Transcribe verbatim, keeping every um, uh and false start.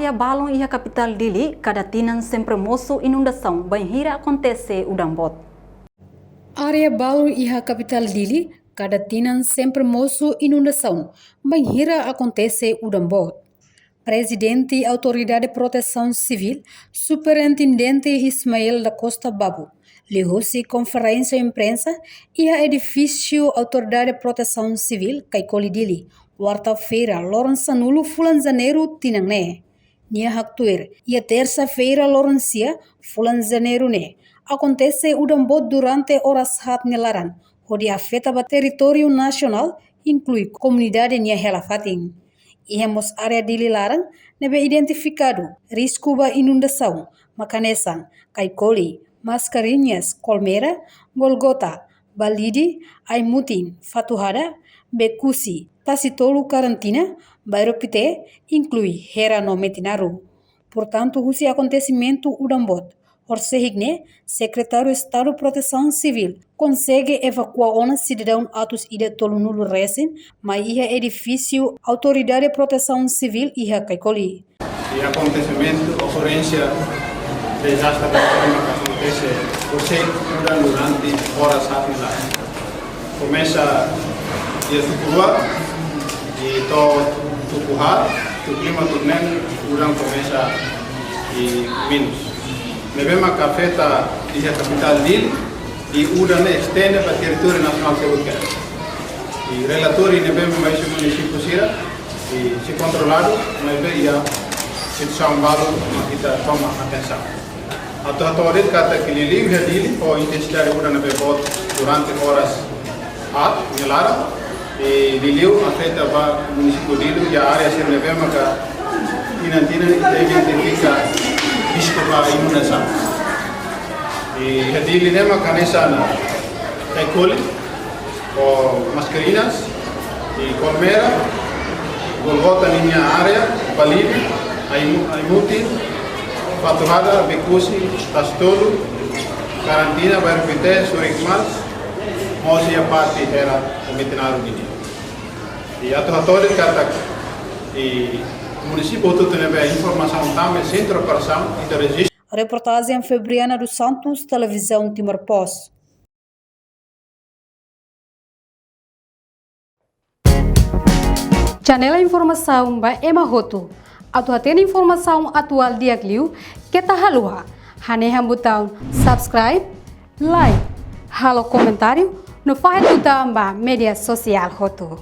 Área balun iha kapitál Dili kada tinan sempre mosu inundasaun, bainhira akontese udan boot. Área balun iha kapitál Dili kada tinan sempre mosu inundasaun, bainhira akontese udan boot. Prezidente Autoridade Protesaun Sivíl, Superintendente Ismael da Costa Babo, liuhusi konferénsia imprensa iha edifísiu Autoridade Protesaun Sivíl, Caicoli, Dili, kuarta-feira, loron sanulu fulan Janeiru tinan ne'e. Nia haktuir, iha tersa-feira, loron sia fulan Janeiru ne'e, akontese udan boot durante oras haat nia laran, hodi afeta ba territóriu nasionál, inklui komunidade nia hela-fatin. Iha mós área Dili laran ne'ebé identifikadu risku ba inundasaun, mak hanesan Caicoli, Mascarenhas, Colmera, Golgota, Balide, Aimutin, Fatuhada, Becusse, Tasitolu, Karantina, Bairru Pité, inklui Hera no Metinaro. Portantu, husi akontesimentu udan boot, horisehik ne'e, Sekretáriu Estadu Protesaun Sivíl konsege evakua ona sidadaun atus ida tolunulu resin mai iha edifísiu Autoridade Protesaun Sivíl iha Caicoli. Iha akontesimentu, okorénsia dezastre natural mak akontese horisehik udan durante oras haat nia laran. Komesa iha tuku rua, i to'o tuku haat, tuku lima, tuku neen, udan komesa i menus. Ne'ebé maka afeta iha kapitál Dili, i udan ne'e estende ba territóriu nasionál seluk. I relatóriu ne'ebé mai husi munisípiu sira, i sei kontroladu, maibé iha situasaun balun mak ita toma atensaun. Atu hato'o de'it katak liuliu iha Dili, ho intensidade udan ne'ebé boot durante oras haat nia laran, i liuliu afeta ba munisípiu Dili, iha área sira ne'ebé maka tinan-tinan ita identifika risku ba inundasaun. I iha Dili ne'e maka hanesan Caicoli, ho Mascarenhas, i Colmera, Golgota ninia área, Balide, Aimu-, Aimutin, Fatuhada, Becusse, Tasitolu, Karantina, Bairru Pité, Surikmal, mós iha parte Hera no Metinaro ninia. I atu hato'o de'it katak iha munisípiu hotu-hotu ne'ebé informasaun tama iha sentru operasaun, ita rejista. Reportajen Febriana dos Santos, Televizaun Timor Post. Janela informasaun ba ema hotu. Atu hatene informasaun atuál di'ak liu, keta haluha hanehan butaun subscribe, like, halo komentáriu, no fahe tutan ba média sosiál hotu.